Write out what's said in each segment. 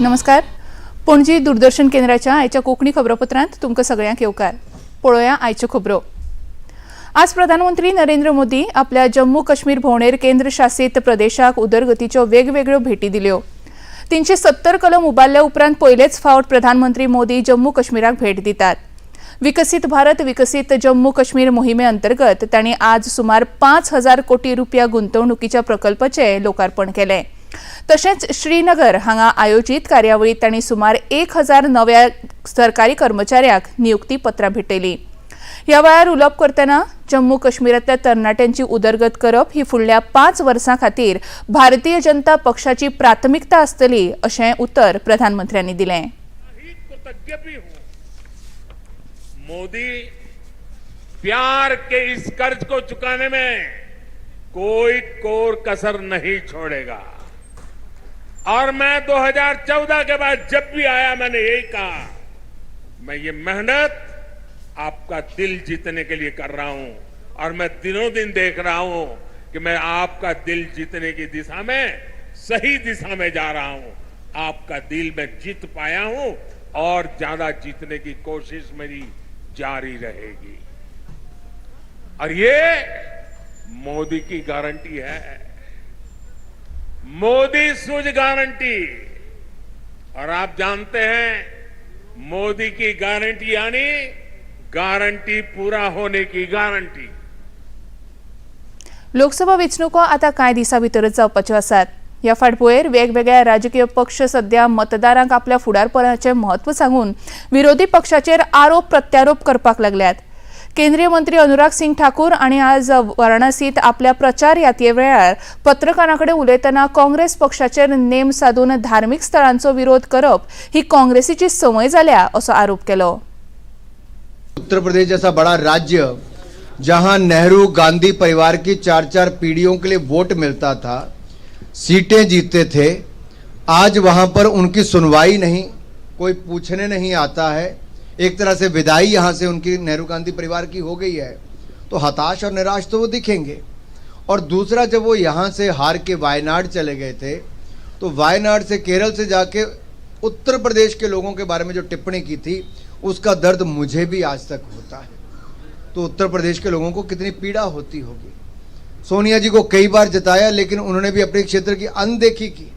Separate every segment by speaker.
Speaker 1: नमस्कार. पणजी दूरदर्शन केंद्राच्या आयच्या कोंकणी खबरापत्रांत तुमकां सगळ्यांक येवकार. पळोवया आयच्यो खबरो. आज प्रधानमंत्री नरेंद्र मोदी आपल्या जम्मू काश्मीर भोंवडेर केंद्र शासित प्रदेशाक उदरगतीच्यो वेगवेगळ्यो भेटी दिल्यो. 370 कलम उबारल्या उपरांत पयलेच फावट प्रधानमंत्री मोदी जम्मू काश्मीराक भेट दितात. विकसीत भारत, विकसीत जम्मू काश्मीर मोहिमे अंतर्गत तांणी आज सुमार 5,000 कोटी रुपया गुंतवणुकीच्या प्रकल्पाचें लोकार्पण केलें. तशेंच श्रीनगर हांगा आयोजीत कार्यावळीत तांणी सुमार 1,000 नव्या सरकारी कर्मचाऱ्यांक नियुक्ती पत्रां भेटयलीं. ह्या वेळार उलोवप करतना जम्मू काश्मीरांतल्या तरणाट्यांची उदरगत करप ही फुडल्या 5 वर्सां खातीर भारतीय जनता पक्षाची प्राथमिकता आसतली, अशें उतर प्रधानमंत्र्यांनी दिलें.
Speaker 2: ही कृतज्ञ भी हूं. मोदी प्यार के इस कर्ज को चुकाने में कोई कोर कसर नहीं छोड़ेगा और मैं 2014 के बाद जब भी आया, मैंने यही कहा, मैं ये मेहनत आपका दिल जीतने के लिए कर रहा हूं और मैं दिनों दिन देख रहा हूं कि मैं आपका दिल जीतने की दिशा में, सही दिशा में जा रहा हूं. आपका दिल मैं जीत पाया हूं और ज्यादा जीतने की कोशिश मेरी जारी रहेगी और ये मोदी की गारंटी है, मोदी सूझ गारंटी. और आप जानते हैं, मोदी की गारंटी यानी गारंटी पूरा होने की गारंटी.
Speaker 1: लोकसभा वेंचणुको आतां कांय दिसां भितरच जावपाच्यो आसात. ह्या फाटभुंयेर वेगवेगळ्या राजकीय पक्ष सध्या मतदारांक आपल्या फुडारपणाचें म्हत्व सांगून विरोधी पक्षाचेर आरोप प्रत्यारोप करपाक लागल्यात. केंद्रीय मंत्री अनुराग सिंग ठाकूर आनी आज वाराणसीत आपल्या प्रचार यात्रे वेळार पत्रकारां कडेन उलयतना काँग्रेस पक्षाचेर नेम सादून धार्मीक स्थळांचो विरोध करप ही काँग्रेसीची संवय जाल्या, असो आरोप केलो.
Speaker 3: उत्तर प्रदेश जैसा बड़ा राज्य, जहां नेहरू गांधी परिवार की चार चार पीढ़ियों के लिए वोट मिलता था, सीटें जीतते थे, आज वहां पर उनकी सुनवाई नहीं, कोई पूछने नहीं आता है. एक तरह से विदाई यहां से उनकी, नेहरू गांधी परिवार की हो गई है, तो हताश और निराश तो वो दिखेंगे. और दूसरा, जब वो यहाँ से हार के वायनाड चले गए थे, तो वायनाड से, केरल से जाके उत्तर प्रदेश के लोगों के बारे में जो टिप्पणी की थी, उसका दर्द मुझे भी आज तक होता है. तो उत्तर प्रदेश के लोगों को कितनी पीड़ा होती होगी. सोनिया जी को कई बार जताया, लेकिन उन्होंने भी अपने क्षेत्र की अनदेखी की,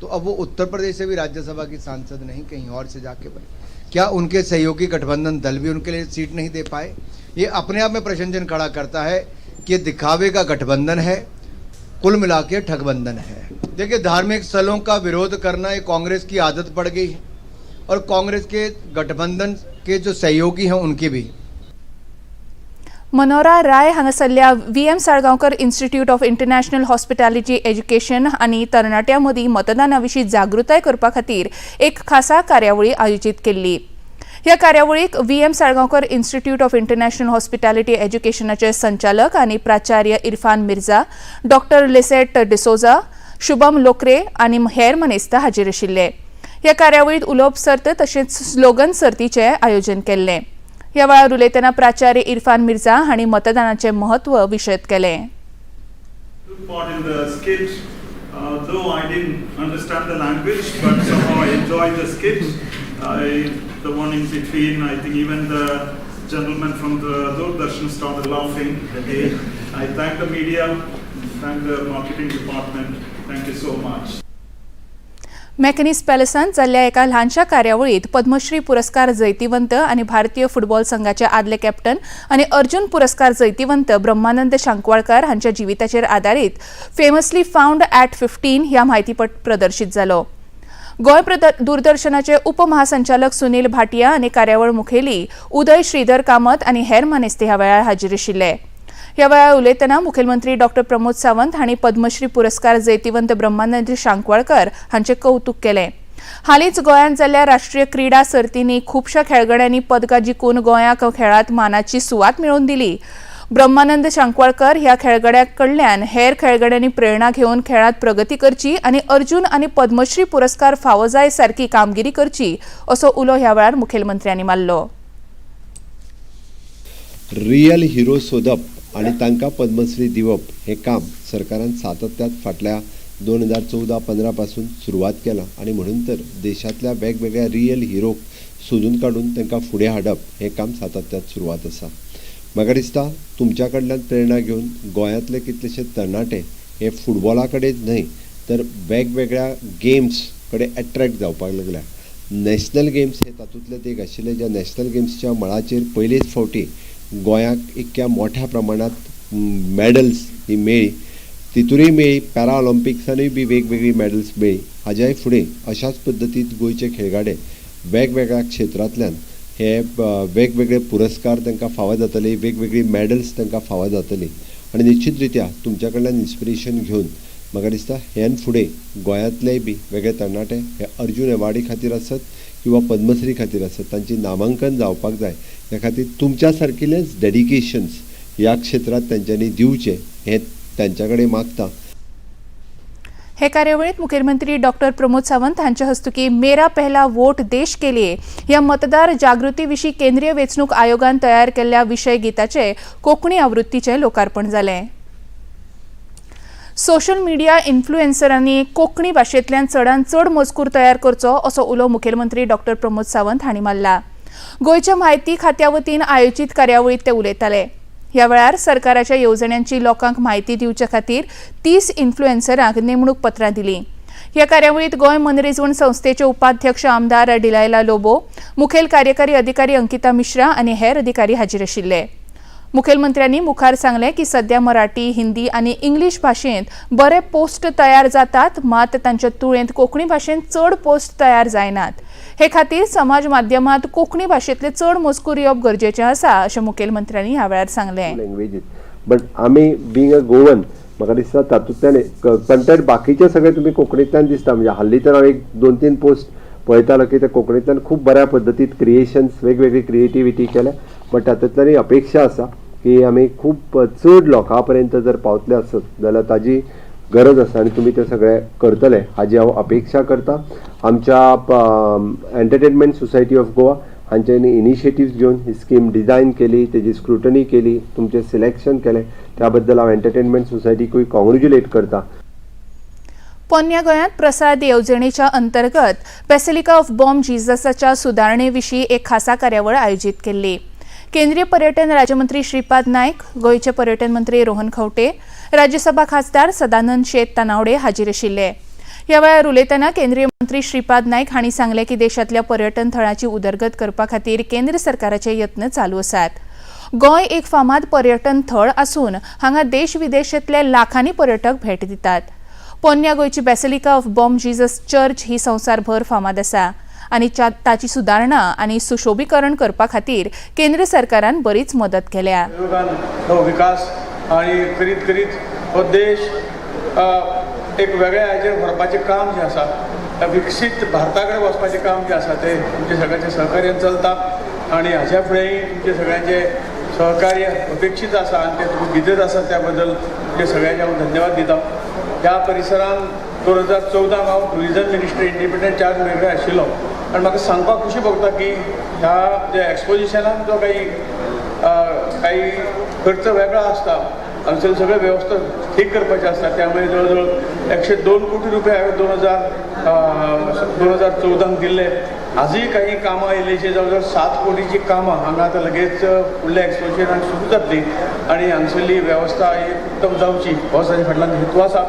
Speaker 3: तो अब वो उत्तर प्रदेश से भी राज्यसभा की सांसद नहीं, कहीं और से जाके बने. क्या उनके सहयोगी गठबंधन दल भी उनके लिए सीट नहीं दे पाए? ये अपने आप में प्रश्न खड़ा करता है कि ये दिखावे का गठबंधन है, कुल मिला के ठगबंधन है. देखिए, धार्मिक स्थलों का विरोध करना ये कांग्रेस की आदत पड़ गई है और कांग्रेस के गठबंधन के जो सहयोगी हैं, उनकी भी.
Speaker 1: मनोरा राय हांगासरल्या V M Salgaonkar institute of international hospitality education आनी तरणाट्यां मदीं मतदाना विशीं जागृताय करपा खातीर एक खासा कार्यावळी आयोजीत केल्ली. ह्या कार्यावळीक V M Salgaonkar institute of international hospitality एज्युकेशनाचे संचालक आनी प्राचार्य इरफान मिर्झा, डॉक्टर लिसेट डिसोजा, शुभम लोकरे आनी हेर मानेस्त हाजीर आशिल्ले. ह्या कार्यावळीत उलोवप सर्त तशेंच स्लोगन सर्तीचें आयोजन केल्लें. ह्या वेळार उलयतना प्राचार्य इरफान मिर्झा हांणी मतदानाचें म्हत्व विशद केलें.
Speaker 4: Took part in the skit, though I didn't understand the language, but somehow I enjoyed the skit. The one in between, I think even the gentleman from the Doordarshan started laughing. Okay. I thank the media, thank the marketing department. Thank you so much.
Speaker 1: मॅकनीस पॅलेसांत जाल्ल्या एका ल्हानशा कार्यावळीत पद्मश्री पुरस्कार जैतिवंत आनी भारतीय football संघाचे आदले कॅप्टन आनी अर्जुन पुरस्कार जैतिवंत ब्रह्मानंद शांकवाळकर हांच्या जिविताचेर आदारीत फेमसली फाउंड ॲट 15 ह्या म्हायतीपट प्रदर्शीत जालो. गोंय दूरदर्शनाचे उपमहासंचालक सुनील भाटिया आनी कार्यावळ मुखेली उदय श्रीधर कामत आनी हेर मानेस्त ह्या वेळार हाजीर आशिल्ले. ह्या वेळार उलयतना मुखेलमंत्री डॉक्टर प्रमोद सावंत हांणी पद्मश्री पुरस्कार जैतिवंत ब्रह्मानंद शांकवाळकर हांचें कौतुक केलें. हालींच गोंयांत जाल्ल्या राष्ट्रीय क्रिडा सर्तींनी खुबश्या खेळगड्यांनी पदकां जिखून गोंयाक खेळांत मानाची सुवात मेळोवन दिली. ब्रह्मानंद शांकवाळकर ह्या खेळगड्या कडल्यान हेर खेळगड्यांनी प्रेरणा घेवन खेळांत प्रगती करची आनी अर्जुन आनी पद्मश्री पुरस्कार फावो जाय सारकी कामगिरी करची, असो उलो ह्या वेळार मुखेलमंत्र्यांनी मारलो.
Speaker 5: रियल हिरो सोदप आनी तांकां पद्मश्री दिवप हें काम सरकारान सातत्यात फाटल्या 2014-15 पासून सुरवात केला आनी म्हणून तर देशांतल्या वेगवेगळ्या रियल हिरोक सोदून काडून तांकां फुडें हाडप हें काम सातत्यात सुरवात आसा. म्हाका दिसता तुमच्या कडल्यान प्रेरणा घेवन गोंयांतले कितलेशे तरणाटे हे फुटबॉला कडेन न्हय तर वेगवेगळ्या गेम्स कडेन एट्रॅक्ट जावपाक लागल्या. नॅशनल गेम्स हे तातूंतलेच एक आशिल्ले, ज्या नॅशनल गेम्सच्या मळाचेर पयलेच फावटी गोंयाक इतक्या मोठ्या प्रमाणांत मॅडल्स ही मेळ्ळी. तितूनय मेळ्ळी, पॅरा ऑलिम्पिक्सानूय बी वेगवेगळी मॅडल्स मेळ्ळी. हाज्याय फुडें अशाच पद्दतीन गोंयचे खेळगडे वेगवेगळ्या क्षेत्रांतल्यान हे वेगवेगळे पुरस्कार तांकां फावो जातले, वेगवेगळी मॅडल्स तांकां फावो जातली आनी निश्चित रित्या तुमच्या कडल्यान इन्स्पिरेशन घेवन म्हाका दिसता ह्यान फुडें गोंयांतलेय बी वेगळे तरणाटे हे अर्जून एवॉर्डी खातीर आसत किंवा पद्मश्री खातीर आसत, तांची नामांकन जावपाक जाय. त्या खातीर तुमच्या सारकिलेंच डेडिकेशन्स ह्या क्षेत्रांत तेंच्यांनी दिवचें हें तांच्या कडेन मागता.
Speaker 1: हे कार्यावळीत मुखेलमंत्री डॉक्टर प्रमोद सावंत हांच्या हस्तुकी "मेरा पहला वोट देश के लिए" ह्या मतदार जागृती विशीं केंद्रीय वेंचणूक आयोगान तयार केल्ल्या विशय गीताचे कोंकणी आवृत्तीचें लोकार्पण जालें. सोशल मिडिया इन्फ्लुएन्सरांनी कोंकणी भाशेंतल्यान चडांत चड मजकूर तयार करचो असो उलो मुखेलमंत्री डॉक्टर प्रमोद सावंत हांणी मारला. गोंयच्या म्हायती खात्या वतीन आयोजीत कार्यावळींत ते उलयताले. ह्या वेळार सरकाराच्या येवजण्यांची लोकांक म्हायती दिवचे खातीर 30 इन्फ्लुएन्सरांक नेमणूक पत्रां दिलीं. ह्या कार्यावळींत गोंय मनरिजवण संस्थेचे उपाध्यक्ष आमदार डिलायला लोबो, मुखेल कार्यकारी अधिकारी अंकिता मिश्रा आनी हेर अधिकारी हाजीर आशिल्ले. मुखेलमंत्र्यांनी मुखार सांगलें की सध्या मराठी, हिंदी आनी इंग्लीश भाशेंत बरे पोस्ट तयार जातात, मात तांच्या तुळेंत कोंकणी भाशेंत चड पोस्ट तयार जायनात. हे खातीर समाज माध्यमांत कोंकणी भाशेंतले चड मजकूर येवप गरजेचें आसा अशें मुखेलमंत्र्यांनी ह्या वेळार सांगलें.
Speaker 5: लँग्वेजीस, बट आमी बींग अ गोवन, म्हाका दिसता तातूंतल्यान कंटेंट बाकीचे सगळे तुमी कोंकणींतल्यान दिसता. म्हणजे हाल्ली तर हांव एक दोन तीन पोस्ट पळयतालो की ते कोंकणींतल्यान खूब बऱ्या पद्दतीन क्रिएशन्स, वेगवेगळी क्रिएटिविटी केल्या. बट तातूंतल्यानय अपेक्षा आसा की आमी खूब चड लोकां पर्यंत जर पावतले आसत जाल्यार ताजी गरज आसा आनी तुमी तें सगळें करतले हाजी हांव अपेक्षा करता. आमच्या एंटरटेनमेंट सोसायटी ऑफ गोवा हांच्यांनी इनिशिएटिव्स घेवन ही स्कीम डिझायन केली, तेजी स्क्रुटनी केली, तुमचें सिलेक्शन केलें, त्या बद्दल हांव एंटरटेनमेंट सोसायटीकूय कॉंग्रेच्युलेट करता.
Speaker 1: पोन्न्या गोंयांत प्रसाद येवजणेच्या अंतर्गत बेसिलिका ऑफ बॉम जिजसाच्या सुदारणे विशीं एक खासा कार्यावळ आयोजीत केल्ली. केंद्रीय पर्यटन राज्यमंत्री श्रीपाद नायक, गोंयचे पर्यटन मंत्री रोहन खंवटे, राज्यसभा खासदार सदानंद शेट तानावडे हाजीर आशिल्ले. ह्या वेळार उलयतना केंद्रीय मंत्री श्रीपाद नायक हांणी सांगलें की देशांतल्या पर्यटन थळाची उदरगत करपा खातीर केंद्र सरकाराचे यत्न चालू आसात. गोंय एक फामाद पर्यटन थळ आसून हांगा देश विदेशांतले लाखांनी पर्यटक भेट दितात. पोन्न्या गोंयची Basilica of Bom Jesus church ही संवसारभर फामाद आसा आनी ताची सुदारणा आनी सुशोभीकरण करपा खातीर केंद्र सरकारान बरीच मदत केल्या.
Speaker 6: सहयोगान हो विकास आणि करीत करीत हो देश एक वेगळ्या हाजेर व्हरपाचें काम जें आसा, त्या विकसीत भारता कडेन वचपाचें काम जें आसा, तें तुमच्या सगळ्यांच्या सहकार्यान चलता आनी हाज्या फुडेंय तुमचे सगळ्यांचे सहकार्य अपेक्षीत आसा आनी तें तुमी दितच आसा, त्या बद्दल तुमचे सगळ्यांचे हांव धन्यवाद दिता. ह्या परिसरान 2014 हांव टुरिजम मिनिस्टर इंडिपेंडंट चार्ज वेगळे आशिल्लो आनी म्हाका सांगपाक खुशी भोगता की ह्या ज्या एक्सपोजिशनान जो काही खर्च वेगळा आसता, हांगसर सगळे वेवस्था ठीक करपाची आसता, त्यामुळे जवळ जवळ 102 कोटी रुपया हांवें 2014 दिल्ले. आजूय काही कामां येयली, जवळ जवळ 7 कोटीची कामां हांगा आतां लगेच फुडल्या एक्सपोजिशनाक सुरू जातली आनी हांगसरली वेवस्था ही उत्तम जावची हो ताजे फाटल्यान हेतू आसा.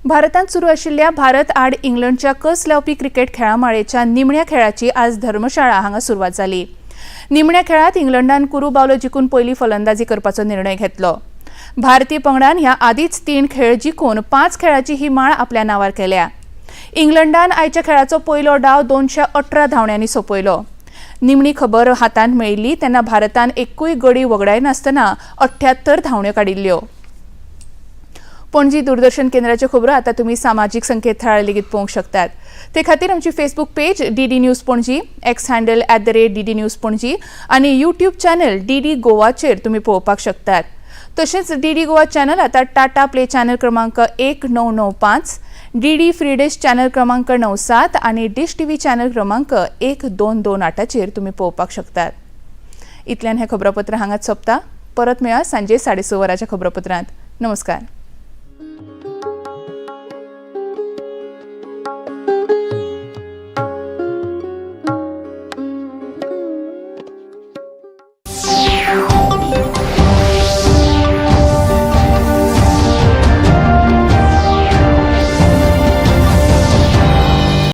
Speaker 1: भारतांत सुरू आशिल्ल्या भारत आड इंग्लंडच्या कस लावपी क्रिकेट खेळामाळेच्या निमण्या खेळाची आज धर्मशाळा हांगा सुरवात जाली. निमण्या खेळात इंग्लंडान कुरू बावलो जिखून पयली फलंदाजी करपाचो निर्णय घेतलो. भारतीय पंगडान ह्या आदींच तीन खेळ जिखून पांच खेळाची ही माळ आपल्या नांवार केल्या. इंग्लंडान आयच्या खेळाचो पयलो डाव 218 धांवड्यांनी सोंपयलो. निमणी खबर हातांत मेळिल्ली तेन्ना भारतान एक्कूय गडी वगडायनासतना 78 धांवड्यो काडिल्ल्यो. पणजी दूरदर्शन केंद्राच्यो खबरो आतां तुमी सामाजीक संकेतथळार लेगीत पळोवंक शकतात. ते खातीर आमची Facebook page DD news Panaji, x handle @DDNews Panaji आनी युट्यूब चॅनल डीडी गोवाचेर तुमी पळोवपाक शकतात. तशेंच डीडी गोवा चॅनल आतां टाटा प्ले चॅनल क्रमांक 1995, डीडी फ्री डिश चॅनल क्रमांक 97 आनी डिश टीव्ही चॅनल क्रमांक 1228चेर तुमी पळोवपाक शकतात. इतल्यान हें खबरापत्र हांगाच सोंपता. परत मेळा सांजे 6:30 वरांच्या खबरापत्रांत. नमस्कार.